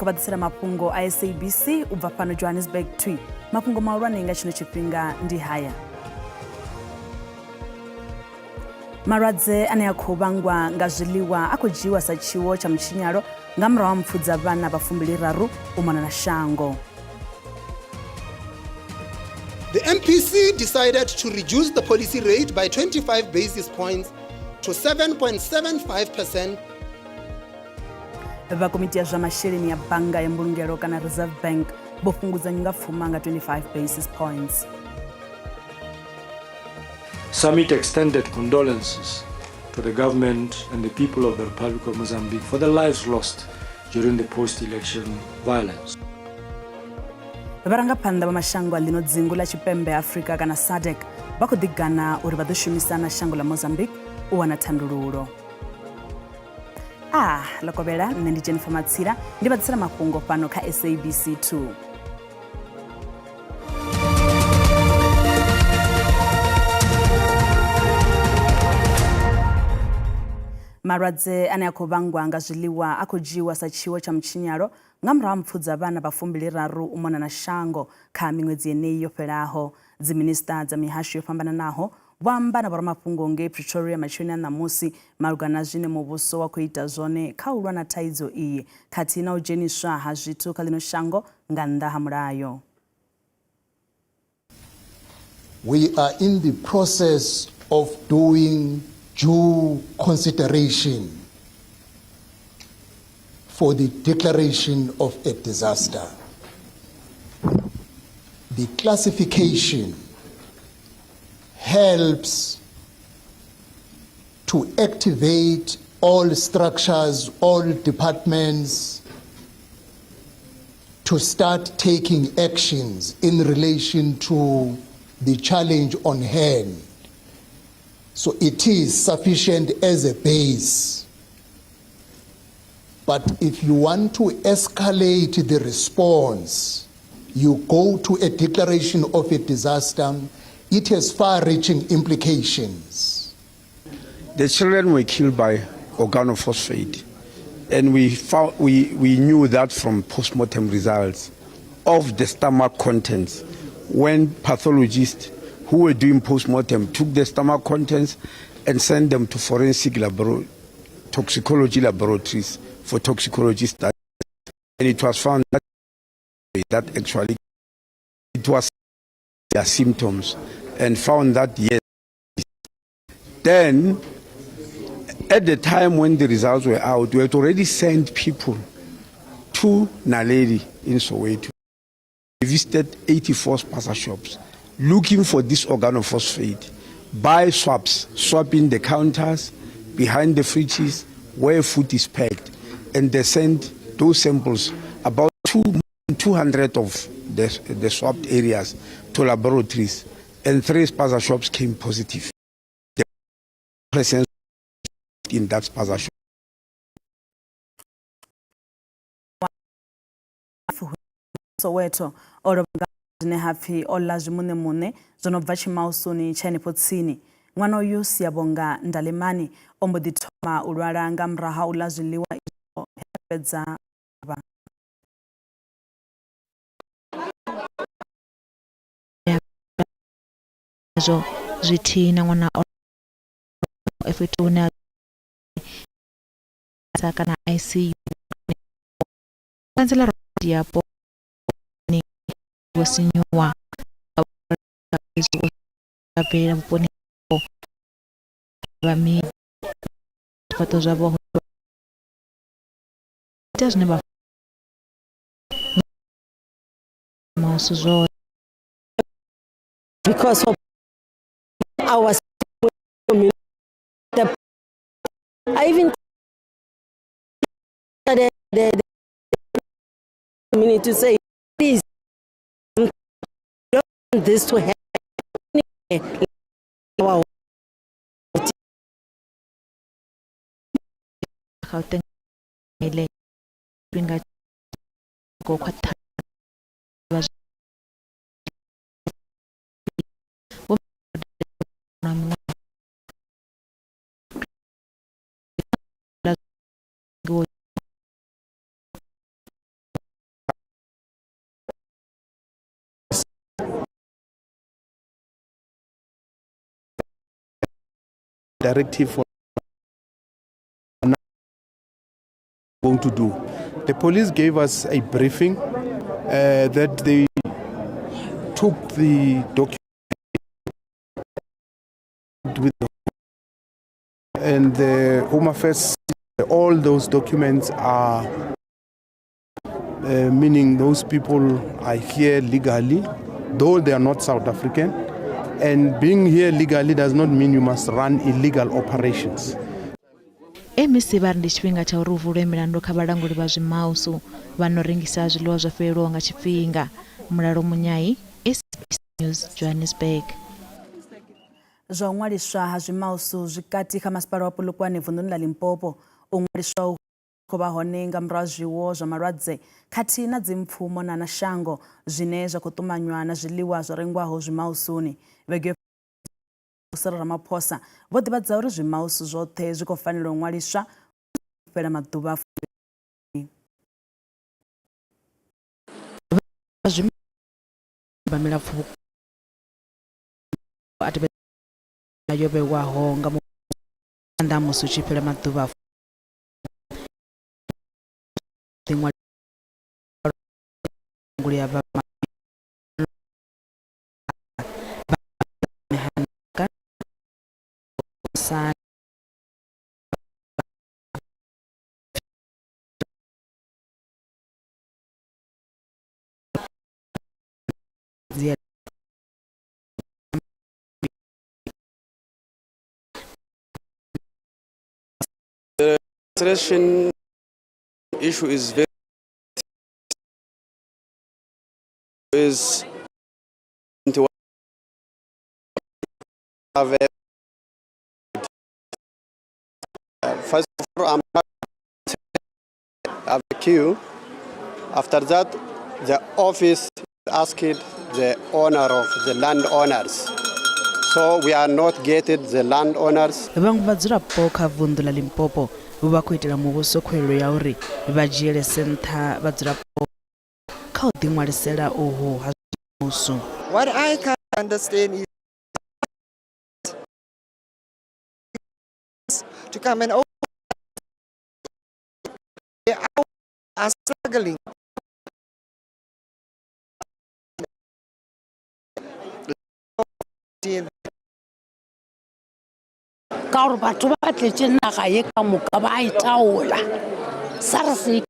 Ndi khou vha ḓisela mafhungo a SABC u bva fhano Johannesburg twi. Mafhungo mahulwane nga tshino tshifhinga ndi haya. Malwadze ane a khou vhangwa nga zwiḽiwa a khou dzhiiwa sa tshiwo tsha mutshinyalo nga murahu ha mpfu dza vhana vha 23 u mona na shango. The MPC decided to reduce the policy rate by 25 basis points to 7.75%. Vha komiti ya zwa masheleni ya bannga ya mbulungelo kana Reserve Bank vho fhungudza nyungapfuma nga 25 basis points. Summit extended condolences to the government and the people of the Republic of Mozambique for the lives lost during the post-election violence. Vharangaphanḓa vha mashango a ḽino dzingu ḽa Tshipembe Afrika kana SADC vha khou ḓigana uri vha ḓo shumisana shango ḽa Mozambique u wana thandululo. Ah, ḽo kovhela, nṋe ndi Jennifer Matsila, ndi vha ḓisela mafhungo fhano kha SABC 2. Malwadze ane a khou vhangwa nga zwiḽiwa a khou dzhiiwa sa tshiwo tsha mutshinyalo nga murahu ha mpfu dza vhana vha 23 u mona na shango kha miṅwedzi yeneyi yo fhelaho. Dziminisiṱa dza mihasho yo fhambananaho vho amba na vhoramafhungo ngei Pretoria matsheloni a ṋamusi malugana na zwine muvhuso wa khou ita zwone kha u lwa na thaidzo iyi khathihi na u dzheniswa ha zwithu kha ḽino shango nga nnḓa ha mulayo. We are in the process of doing due consideration for the declaration of a disaster. The classification helps to activate all structures, all departments to start taking actions in relation to the challenge on hand. So it is sufficient as a base. But if you want to escalate the response, you go to a declaration of a disaster, it has far-reaching implications. The children were killed by organophosphate, and we knew that from postmortem results of the stomach contents. When pathologists who were doing postmortem took the stomach contents and sent them to forensic toxicology laboratories for toxicology studies, and it was found that actually it was their symptoms, and found that yes. Then, at the time when the results were out, we had already sent people to Naledi in Soweto. We visited 84 spaza shops looking for this organophosphate by swaps, swapping the counters, behind the fridges, where food is packed. And they sent those samples, about 200 of the swapped areas, to laboratories, and 3 spaza shops came positive. The presence in that spaza shop. Soweto o lovha nga zwine ha pfi o ḽa zwimuṋemuṋe zwo no bva tshimausuni tsha henefho tsini. Ṅwana uyu Siyabonga Ndalemani o mbo ḓi thoma u lwala nga murahu ha u ḽa zwiḽiwa izwo he a fhedza vha. Zwo zwithihi na ṅwana o fhethu hune a kana ICU. Khantsela yapo vho sinyuwa bvelela vhuponi vha zwifhaṱo zwavho ita zwine vha mausu zwo because of our community. I even the community to say, please, don't want this to happen. Gauteng ile tshifhinga go khwaṱha vha na miṅwe Directive for going to do. The police gave us a briefing that they took the document with and the Home Affairs, all those documents are meaning those people are here legally, though they are not South African. And being here legally does not mean you must run illegal operations. MEC vha ri ndi tshifhinga tsha uri hu vulwe milandu kha vhalanguli vha zwimausu vha no rengisa zwiḽiwa zwo fhelelwaho nga tshifhinga. Mulalo Munyai, SABC News, Johannesburg. Zwa u ṅwaliswa ha zwimausu zwi kati kha masipala wa Polokwane vunḓuni ḽa Limpopo. U ṅwaliswa uhu khou vha hone nga murahu ha zwiwo zwa malwadze khathihi na dzimpfu mona na shango zwine zwa khou ṱumanywa na zwiḽiwa zwo rengwaho zwimausuni. Vhege yo Cyril Ramaphosa vho ḓivhadza uri zwimausu zwoṱhe zwi khou fanela u ṅwaliswa u fhela maḓuvha a milapfu a tevhedza yo vhewaho nga phanḓa ha musi hu tshi fhela maḓuvha a The registration issue is very is have first of all, I'm have a queue. After that, the office asked the owner of the landowners. So we are not getting the landowners. Vhaṅwe vhadzulapo kha vunḓu ḽa Limpopo vho vha khou itela muvhuso khuwelelo ya uri vha dzhielese nṱha vhadzulapo kha u ḓiṅwalisela uhu ha zwimusu. What I can't understand is to come and open they are struggling. Ka gore batho ba tletše naga ye ka moka ba e taola sa re se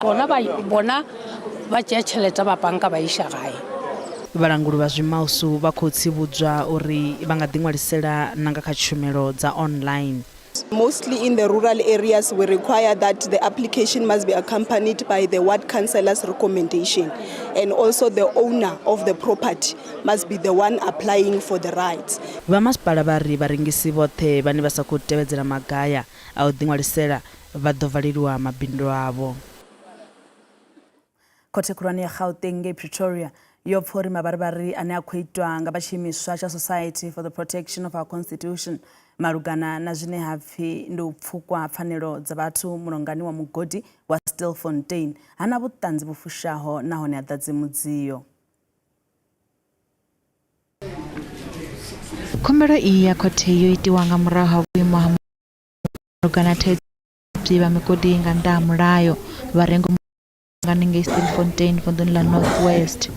bona ba bona ba tšea tšhelete ba banka ba iša gae. Vhalanguli vha zwimausu vha khou tsivhudzwa uri vha nga ḓiṅwalisela na nga kha tshumelo dza online. Mostly in the rural areas, we require that the application must be accompanied by the ward councillor's recommendation, and also the owner of the property must be the one applying for the rights. Vha masipala vha ri vharengisi vhoṱhe vhane vha sa khou tevhedzela magaya a u ḓiṅwalisela vha ḓo valeliwa mabindu avho. Khothe khulwane ya Gauteng ngei Pretoria yo pfa uri mavharivhari ane a khou itwa nga vha tshiimiswa tsha Society for the Protection of Our Constitution malugana na zwine ha pfi ndi u pfukwa ha pfanelo dza vhathu mulongani wa mugodi wa Stilfontein ha na vhuṱanzi vhu fushaho nahone ha ḓadzi mudzio. Khumbelo iyi ya khothe yo itiwa nga murahu ha vhuimo ha malugana na thaidzo vha migodi nga nnḓa ha mulayo vha re ngomu ngei Stilfontein vunḓuni ḽa North West.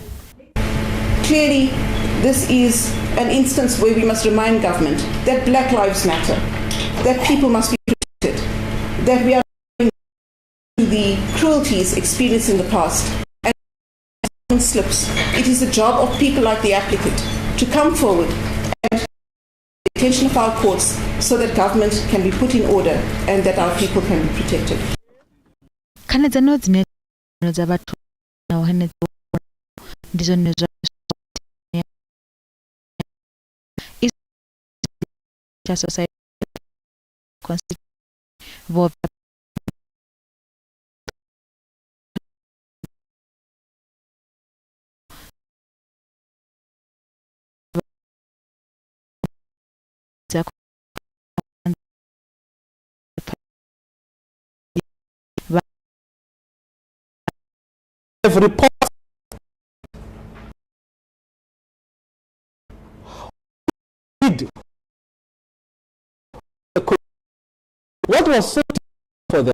Clearly, this is an instance where we must remind government that Black Lives Matter, that people must be protected, that we are going to the cruelties experienced in the past and slips. It is the job of people like the applicant to come forward and the attention of our courts so that government can be put in order and that our people can be protected. Khanedzano dzine dza vhathu na u hanedza ndi zwone zwa tsha Society vho dza have reported What was so for them?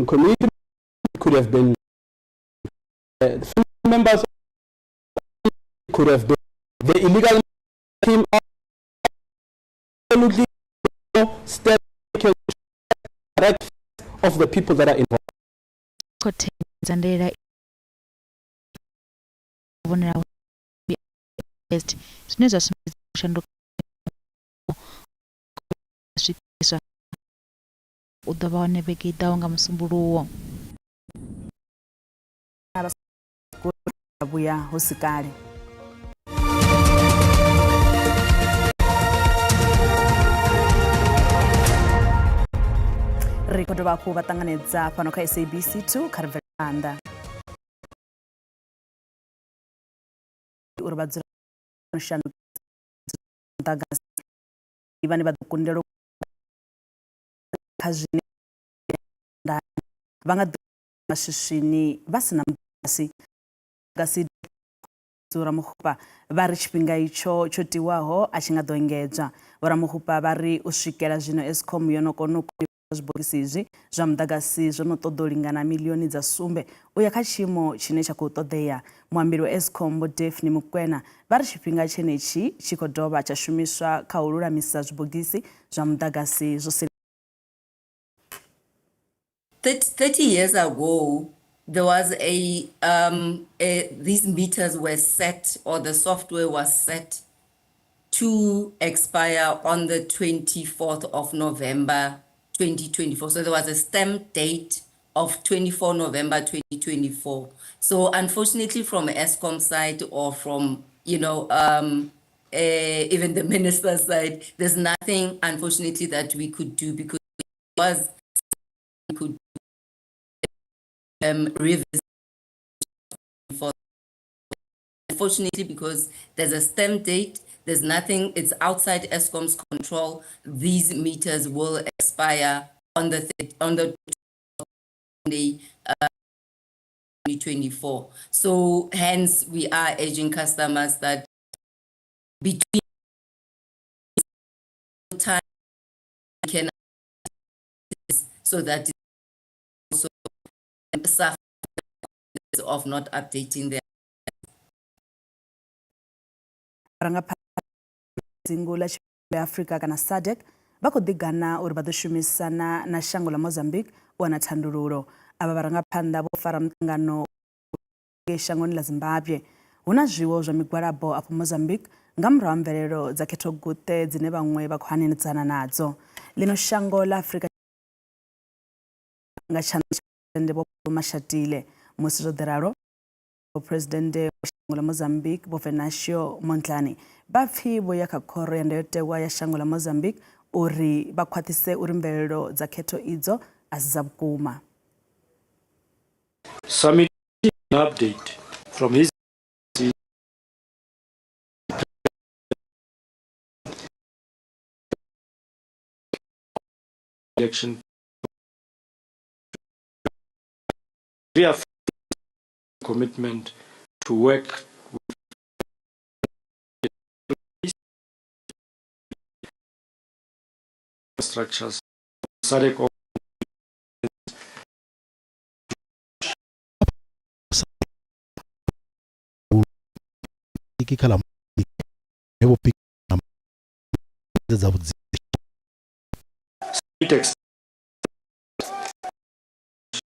Community could have been members, could have been the illegal team. Absolutely no step correct of the people that are involved. Khothe dza ndaela vhonala zwine zwa sumbedza u shanduka swikiswa u ḓo vha hone vhege i ḓaho nga Musumbuluwo. Vhuya hu si kale. Ri khou dovha hafhu vha ṱanganedza fhano kha SABC 2 kha ri bvele phanḓa uri vha dzula shandukisa muḓagasi vhane vha ḓo kundelwa kha zwine vha nga ḓi maswiswini vha si na muḓagasi. Muḓagasi Ramokgopa vha ri tshifhinga itsho tsho tiwaho a tshi nga ḓo engedzwa. Vho Ramokgopa vha ri u swikela zwino Eskom yo no kona u zwibogisi izwi zwa muḓagasi zwo no ṱoḓa u lingana miḽioni dza sumbe u ya kha tshiimo tshine tsha khou ṱoḓea. Muambeli wa Eskom Vho Daphne Mokwena vha ri tshifhinga tshenetshi tshi khou dovha tsha shumiswa kha u lulamisa zwibogisi zwa muḓagasi zwo 30 years ago, there was a, these meters were set, or the software was set to expire on the 24th of November 2024. So there was a stamp date of 24 November 2024. So unfortunately, from Eskom side or from, even the minister's side, there's nothing, unfortunately, that we could do because it was we could revisit for. Unfortunately, because there's a stamp date, there's nothing, it's outside Eskom's control. These meters will expire on the day 2024. So hence we are urging customers that between time can so that also suffer of not updating their dzingu ḽa Tshipembe Afrika kana SADC vha khou ḓigana uri vha ḓo shumisana na shango ḽa Mozambique u wana thandululo. Avha vharangaphanḓa vho fara muṱangano ngei shangoni ḽa Zimbabwe. Hu na zwiwo zwa migwalabo afho Mozambique nga murahu ha mvelelo dza khethoguṱe dzine vhaṅwe vha khou hanedzana nadzo. Ḽino shango ḽa Afrika nga tshanḓa tsha Presidennde Vho Mashatile. Musi zwo ḓi ralo, Presidennde wa shango ḽa Mozambique Vho Venancio Mondlane vha pfi vho ya kha khoro ya ndayotewa ya shango ḽa Mozambique uri vha khwaṱhise uri mvelelo dza khetho idzo a si dza vhukuma. Summit an update from his election reaffirmed commitment to work with structures SADC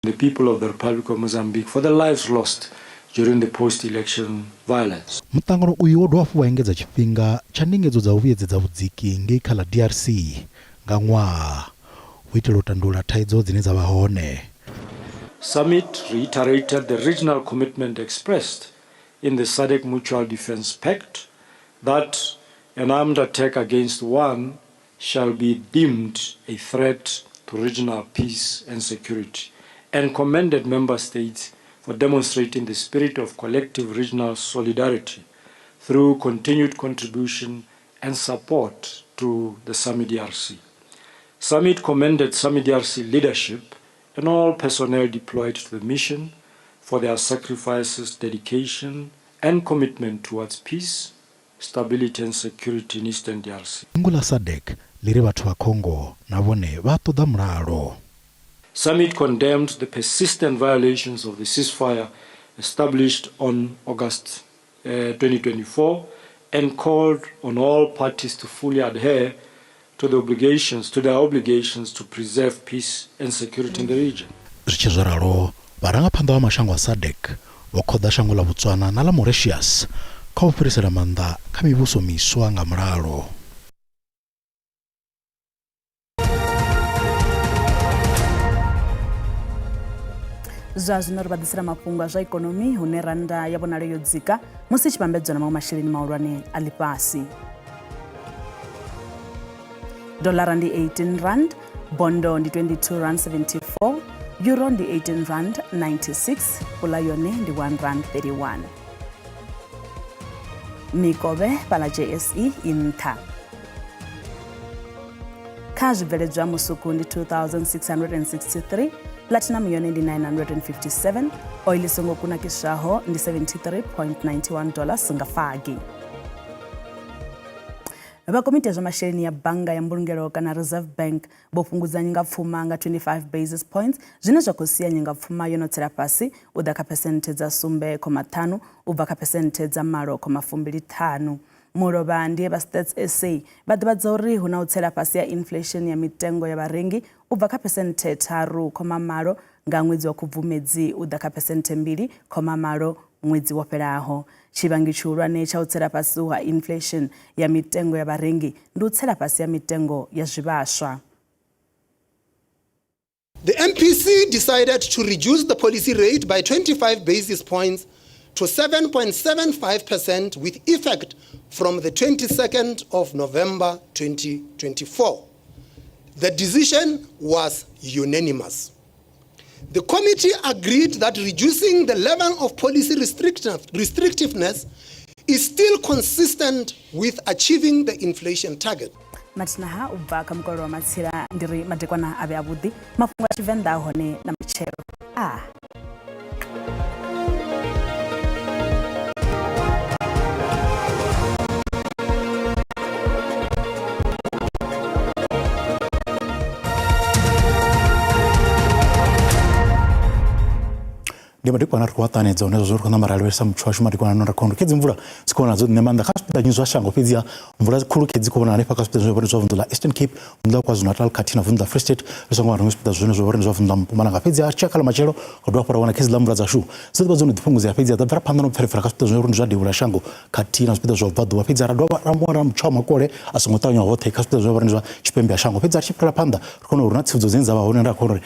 the people of the Republic of Mozambique for the lives lost during the post-election violence. Muṱangano uyu wo dovha hafhu wa engedza tshifhinga tsha ndingedzo dza u vhuyedzedza vhudziki ngei kha ḽa DRC nga ṅwaha u itela u tandulula thaidzo dzine dza vha hone. Summit reiterated the regional commitment expressed in the SADC Mutual Defence Pact that an armed attack against one shall be deemed a threat to regional peace and security, and commended member states for demonstrating the spirit of collective regional solidarity through continued contribution and support to the SAMIDRC. Summit commended SAMIDRC leadership and all personnel deployed to the mission for their sacrifices, dedication, and commitment towards peace, stability and security in Eastern DRC. Dzingu ḽa SADC ḽi ri vhathu vha Congo na vhone vha ṱoḓa mulalo. Summit condemned the persistent violations of the ceasefire established on August 2024 and called on all parties to fully adhere to the obligations to their obligations to preserve peace and security in the region. Zwi tshi zwo ralo, vharangaphanḓa vha mashango a SADC vho khoḓa shango ḽa Botswana na ḽa Mauritius kha u fhirisela maanḓa kha mivhuso miswa nga mulalo. Zwa zwino ri vha ḓisela mafhungo a zwa ikonomi hune rannda ya vhonala yo dzika musi i tshi vhambedzwa na maṅwe masheleni mahulwane a ḽifhasi. Dolara ndi 18 rand, bondo ndi 22 rand 74, euro ndi 18 rand 96, pula yone ndi 1 rand 31. Mikovhe fhaḽa JSE i nṱha. Kha zwibveledzwa musuku ndi 2663, platinum yone ndi 957, oil i songo kunakiswaho ndi 73.91 dollars nga fagi. Vha komiti ya zwa masheleni ya bannga ya mbulungelo kana Reserve Bank vho fhungudza nyingapfuma nga 25 basis points zwine zwa khou sia nyingapfuma yo no tsela fhasi u ḓa kha phesenthe dza 7.5 u bva kha phesenthe dza 8.25. Mulovha ndi he vha Stats SA vha ḓivhadza uri hu na u tsela fhasi ha inflation ya mitengo ya vharengi u bva kha phesenthe 3.8 nga ṅwedzi wa Khubvumedzi u ḓa kha phesenthe 2.8 ṅwedzi wo fhelaho. Tshivhangi tshihulwane tsha u tsela fhasi ha inflation ya mitengo ya vharengi ndi u tsela fhasi ha mitengo ya zwivhaswa. The MPC decided to reduce the policy rate by 25 basis points to 7.75% with effect from the 22nd of November 2024. The decision was unanimous. The committee agreed that reducing the level of policy restrictiveness is still consistent with achieving the inflation target. Mathinaha u bva kha mukololo wa matsila ndi ri madekwana a vhe avhuḓi mafhungo a Tshivenḓa hone na matshelo a Ndi madekwana ri khou a ṱanedza hune zwa ri khou ṋamba ra lavhelesa mutsho washu madekwana ano ra khou khedzi mvula dzi khou vhonala dzo ṋea maanḓa kha zwipiḓa zwa shango fhedziha mvula khulu khedzi khou vhonala hanefha kha zwipiḓa zwine zwa vunḓu ḽa Eastern Cape vunḓu ḽa KwaZulu-Natal khathihi na vunḓu ḽa Free State ri songo wana zwipiḓa zwine zwa vhori zwa vunḓu ḽa Mpumalanga fhedziha ri tshi ya kha ḽa matshelo ri dovha hafhu ra wana khedzi ḽa mvula dzashu dzi ḓo vha dzo no ḓi fhungudzea fhedziha dza bvela phanḓa na u pfelepfela kha zwipiḓa zwine zwa devhula shango khathihi na zwipiḓa zwa vhubvaḓuvha fhedzi ra dovha ra wana mutsho wa makole a songo ṱavhanya hoṱhe kha zwipiḓa zwine zwa tshipembe ha shango fhedzi ri tshi fhirela phanḓa ri kone uri na tsivhudzo dzine dza vha hone ra kona uri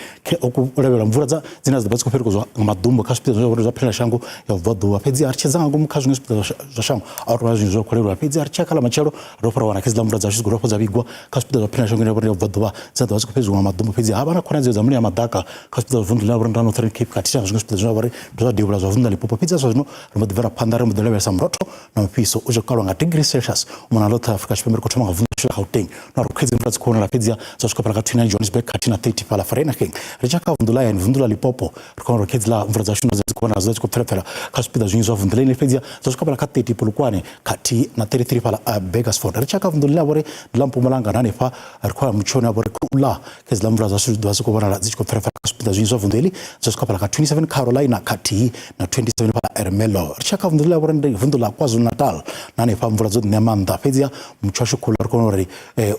u lavhelwa mvula dza dzine dza ḓo vha dzi khou fhelekezwa nga maḓumbu kha zwipiḓa zwine zwa phela shango ya vhubvaḓuvha fhedzi ri tshedza nga ngomu kha zwiṅwe zwipiḓa zwa shango a hu tovha zwinzhi zwo khou leluwa fhedzi ri tshi ya kha ḽa matshelo ro fhira wana khedzi ḽa mvula dzashu dzi khou dovha dza vhigwa kha zwipiḓa zwa phela shango ine ya vha uri ya vhubvaḓuvha dzine dza vha dzi khou fhedziwa nga maḓumbu fhedzi ha vha na khonadzeo dza mulilo ya maḓaka kha zwipiḓa zwa vunḓu ḽine ḽa vha uri ndi ḽa Northern Cape khathihi na zwiṅwe zwipiḓa zwine zwa vha uri ndi zwa devhula zwa vunḓu ḽa Limpopo fhedzi zwa zwino ri mbo ḓi bvela phanḓa ri mbo ḓi lavhelesa murotho na mufhiso u tshi khou kalwa nga degree Celsius u mona na ḽoṱhe ḽa Afrika Tshipembe ri khou thoma nga vunḓu ḽashu ḽa Gauteng na uri khedzi mvula dzi khou vhonala fhedziha dza swika fhala kha 29 Johannesburg khathihi na 30 fhala Vereeniging ri tshi ya kha vunḓu ḽa hayani vunḓu ḽa Limpopo ri khou uri khedzi ḽa mvula dzashu na dzi khou vhonala dzi khou pfelepfela kha zwipiḓa zwinzhi zwa vunḓu ḽeneḽi fhedziha dza swika fhala kha 30 Polokwane khathihi na 33 fhala Burgersfort ri tshi ya kha vunḓu ḽine ḽa vha uri ndi ḽa Mpumalanga na hanefha ri khou ya mutshoni wa vha uri khou ḽa khedzi ḽa mvula dzashu dzi vha dzi khou vhonala dzi tshi khou pfelepfela kha zwipiḓa zwinzhi zwa vunḓu heḽi dza swika fhala kha 27 Carolina khathihi na 27 fhala Ermelo ri tshi ya kha vunḓu ḽine ḽa vha uri ndi vunḓu ḽa KwaZulu-Natal na hanefha mvula dzo ṋea maanḓa fhedziha mutsho washu khulu ri kone uri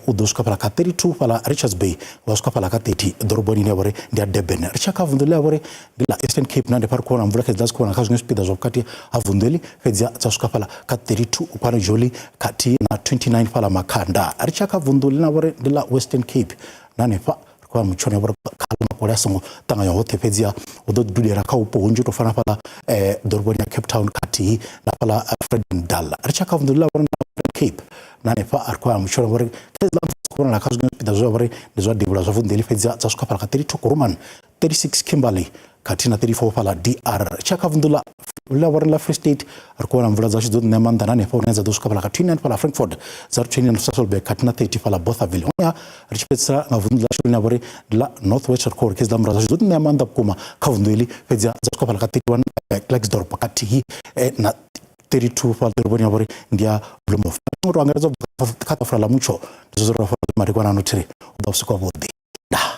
u ḓo swika fhala kha 32 fhala Richards Bay wa swika fhala kha 30 ḓoroboni ine ya vha uri ndi ya Durban ri tshi ya kha vunḓu ḽine ḽa vha uri ndi ḽa Eastern Cape na hanefha ri khou vhona mvula khedzi dza dzi khou vhonala kha zwiṅwe zwipiḓa zwa vhukati ha vunḓu heḽi fhedziha dza swika fhala kha 32 Kwanajoli khathihi na 29 fhala Makhanda ri tshi ya kha vunḓu ḽine ḽa vha uri ndi ḽa Western Cape na hanefha ri khou vhona mutshoni wa vha uri kha makole a songo ṱanganywa hoṱhe fhedziha hu ḓo dudela kha vhupo hunzhi u tou fana fhaḽa ḓoroboni ya Cape Town khathihi na fhaḽa Vredendal ri tshi ya kha vunḓu ḽine ḽa vha uri ndi Cape na hanefha ri khou ya mutshoni wa vha uri khedzi ḽa mvula dzi khou vhonala kha zwiṅwe zwipiḓa zwe vha uri ndi zwa devhula zwa vunḓu heḽi fhedziha dza swika fhaḽa kha 32 Kuruman 36 Kimberley khathihi na 34 fhaḽa DR ri tshi ya kha vunḓu ḽa ḽa vha uri ḽa Free State ri khou wana mvula dzashu dzo ṋea maanḓa na hanefha hune dza ḓo swika fhaḽa kha 29 fhaḽa Frankfort dza ri 29 Sasolburg khathihi na 30 fhaḽa Bothaville honeha ri tshi fhedzisela nga vunḓu ḽashu ḽine ḽa vha uri ndi ḽa North West ri khou uri khedzi mvula dzashu dzo ṋea maanḓa vhukuma kha vunḓu heḽi fhedziha dza swika fhaḽa kha 31 Klerksdorp khathihi na 32 fhaḽa ḓoroboni ya vhori ndi ya Bloemhof. Ngo to angaredza kha ṱafula ḽa mutsho ndi zwo ra fha madekwana ano thiri u ḓa vhusiku havhuḓi. Ndaa.